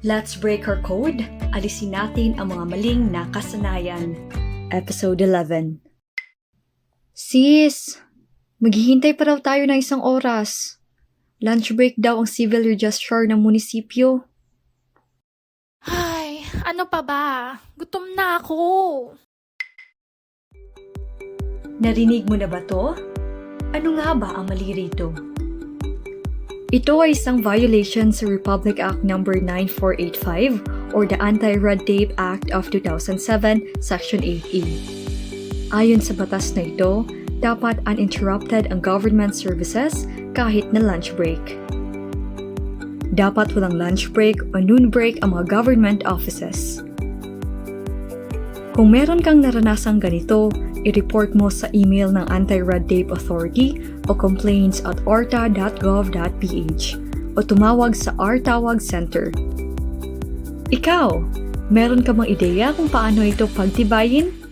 Let's break our code. Alisin natin ang mga maling nakasanayan. Episode 11. Sis, maghihintay pa raw tayo ng isang oras. Lunch break daw ang civil registrar ng munisipyo. Ay, ano pa ba? Gutom na ako. Narinig mo na ba to? Ano nga ba ang mali rito? Ito ay isang violation sa Republic Act No. 9485 or the Anti-Red Tape Act of 2007, Section 8E. Ayon sa batas na ito, dapat uninterrupted ang government services kahit na lunch break. Dapat walang lunch break o noon break ang mga government offices. Kung meron kang naranasang ganito, i-report mo sa email ng Anti-Red Tape Authority o complaints@arta.gov.ph o tumawag sa R-Tawag Center. Ikaw, meron ka bang ideya kung paano ito pagtibayin?